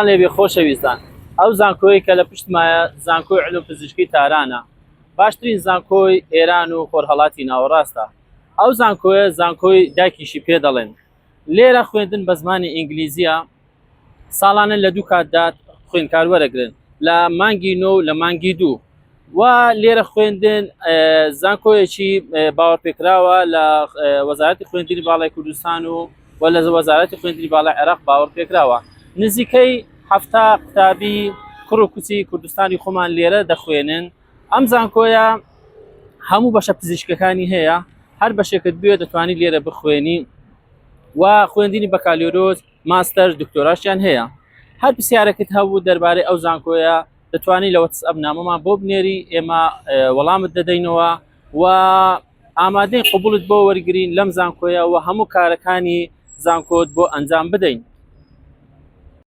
لێبێ خۆشەویستان ئەو زانکۆی کە لە پشتمایە زانکۆی علوم پزیشکی تارانە باشترین زانکۆی ئێران و خۆرهەڵاتی ناوەڕاستە ئەو زانکۆیە زانکۆی داکیشی پێ دەڵێن لێرە خوێندن بە زمانی ئینگلیزیە ساڵانە لە دوو کاتدا خوێندکار وەرەگرن لە مانگی نۆ و لە مانگی دوو و لێرە خوێندن زانکۆیەکی باوەڕپێکراوە لە وەزارەتی خوێندنی باڵای کوردستان و و لە وەزارەتی خوێندنی باڵای عێراق باوەڕپێکراوە نزیکەی 70 قوتابی کوڕ و کچی کوردستانی خۆمان لێرە دەخوێنن ئەم زانکۆیە هەموو بەشە پزیشکەکانی هەیە هەر بەشێکت بوێ دەتوانی لێرە بخوێنی و خوێندنی بەکالۆرۆس ماستەر دکتۆراشیان هەیە هەر پرسیارێکت هەبوو دەربارەی ئەو زانکۆیە دەتوانی لە وەتسئەپ نامەمان بۆ بنێری ئێمە وەڵامت دەدەینەوە و ئامادەین قبوڵت بۆ وەرگین لەم زانکۆیە و هەموو کارەکانی زانکۆت بۆ ئەنجام بدەین.